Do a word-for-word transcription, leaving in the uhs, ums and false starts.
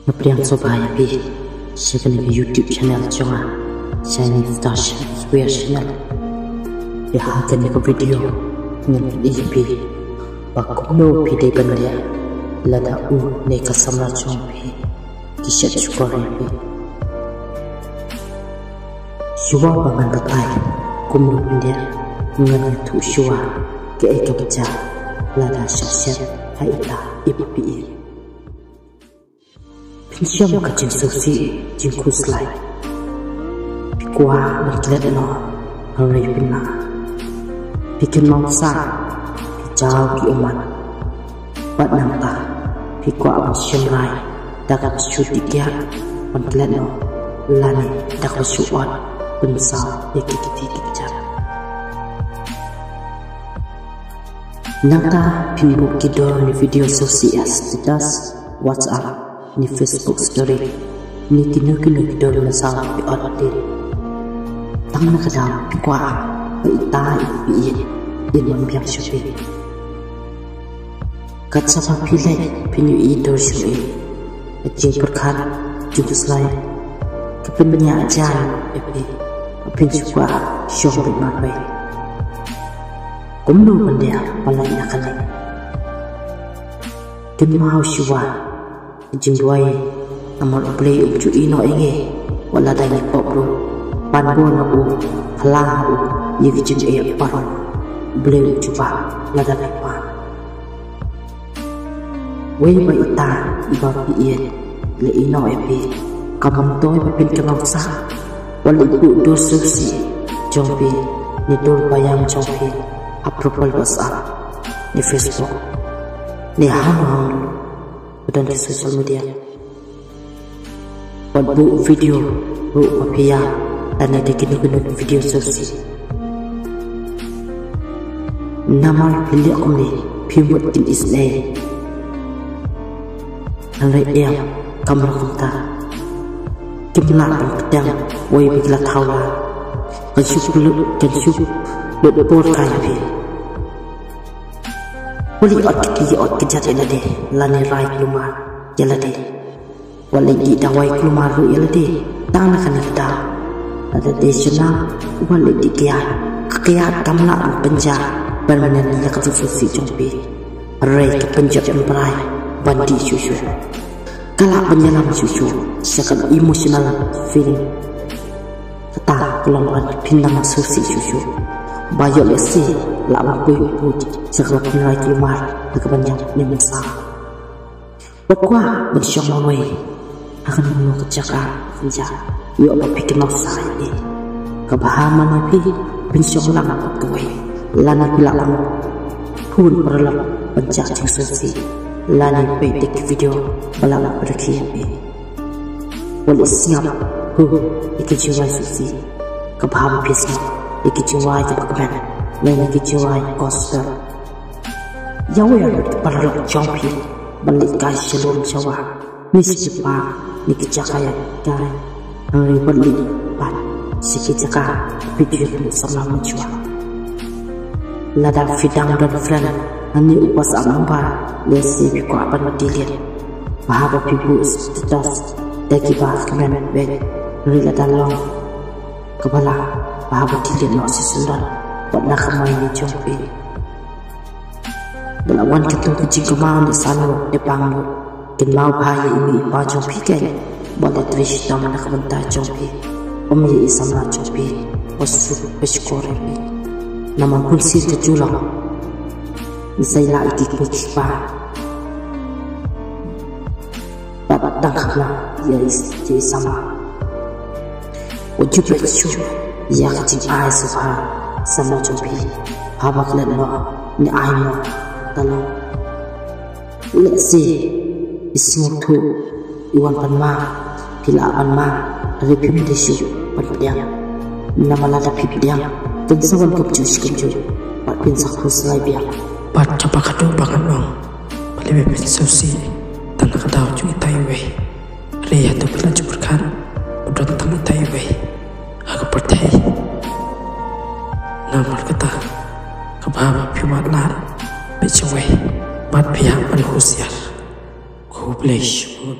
Nga pdiang sngewbha ïa phi sha kane ka YouTube channel jong nga, Shining Star Square Channel. Ïa ha kane ka video ngan pyni ïa phi ba kumno phi dei ban leh lada u ne ka samla jong phi ki shet shukor ïa phi. Shuwa ba ngan batai kumno phin leh, ngan ïathuh shuwa kaei kaba jia lada shah shet ha ita i ba phi ïeit. Phin shem ka jingsngewsih jingkhuslai. Phi kwah ban klet noh, hynrei phin lah. Phi kynmaw sah, phi jaw ki ummat. Bad nangta phi kwah ban shim rai da kaba shu tikiak ban klet noh, lane da kaba shu ot ban saw ïa ki kti ki kjat. Nangta phin buh ki dur ne video sngewsih ha status WhatsApp ne Facebook story ne kino kino ki dur mynsaw phi ot din. Tang na ka daw phi kwah ba ita i ba phi ïeit in ym biang sha phi. Kat shaba phi leit phin ïohi dur jong i. Ka jingpyrkhat jingkhuslai ka pynïaid jan ïa phi. Phin shu kwah shong beit marwei. Kumno ban leh ba lait na kane? Kynmaw shuwa ka jingduwai, namar U Blei um ju ïehnoh ïa ngi wat lada ngi pop ruh. Pan bor na u, phylla ha u ïa ka jingeh baroh. U Blei um ju bah lada ngi pan. Wei ba ita i ba phi ïeit, leh ïehnoh ïa phi. Ka bym toi ba phin kynmaw sah. Wat leit buh dur sngewsih jong phi ne dur ba ïam jong phi ha profile WhatsApp ne Facebook ne hano hano ba don ki social media. Wat buh video ruh ba phi ïam lane da kino kino ki video sngewsih. Namar phi leh kumne phim bud kin isynei. Hynrei em, kam lah kumta. Kim lah ban pdiang wei ba ki la thaw la. Kan shu lut, kan shu lut por kai phi. Wat leit ot kti ot kjat ïa lade lane rai kulmar ïa lade. Wat leit dih dawai kulmar ruh ïa lade tang na kane ka daw. Lada dei sha nang, wat leit dih kiad. Ka kiad kam lah ban pynjah permanen ïa ka jingsngewsih jong phi. Hynrei ka pynjot pynbrai ban dih shuh shuh. Ka lah ban ïalam shuh shuh sha ka emotional feeling. Kata ka long ban phin nang sngewsih shuh shuh. Ba ïoh lehse lah ban poi u pud sha kaba phin rai kulmar ha kaba ñiam ne mynsaw. Wat kwah ban shong marwei ha kano kano ka jaka, ka jaka ïoh ba phi kynmaw sah ïa i. Ka bha ma ïa phi phin shong lang bad kawei, lane phi lah ban phone paralok ban jah jingsngewsih, lane peit da ki video ba lah ban pynrkhie ïa phi. Wat leh sngap, huh, ïa ki jingrwai sngewsih. Ka bha ba phi sngap ïa ki jingrwai kiba kmen, lane ki jingrwai gospel. Ïa wei ruh ki paralok jong phi ban leit kai sha lum sha wah, ne sha ki park, ne ki jaka ïa kai. Hynrei wat leit pat sha ki jaka phi ju ïoh samla mynshuwa. Lada phi dang don friend hangne u WhatsApp number, lehse phi kwah ban delete. Bha ba phi buh status da kiba kmen beit. Hynrei lada long kaba lah, bha ba delete noh shisien don wat na ka maini jong phi. Ba la wan kito ki jingkynmaw ne sano ne pang lut, kynmaw bha ïa i mei i pa jong phi keiñ ba la trei shitom na ka bynta jong phi. Ym ïa i samla jong phi ba suk ba shukor ïa phi. Namar bun sien ka ju long, ym sei lah ïa ki kmie ki kpa. Bad dang kham lah ïa i, ïa i samla. Wat ju peit shuh ïa ka jingai sngewbha samla jong phi haba klet noh ne ai noh. Tang lehse i sngewthuh i wan pan ma, phi lah ban ma, hynrei phim dei shuh ban pdiang. Namar lada phi pdiang, kan sa wan kumjuh shi kumjuh bad phin sa khuslai biang. Bad kaba khatduh ba ngan ong, balei ba phin sngewsih tang na ka daw jong itai iwei. Hynrei hato phi la ju pyrkhat ba don tang itai iwei ha ka pyrthei? Namar kata ka bha ba phi wad lad beit shawei bad phi hap ban husiar. Khublei shibun.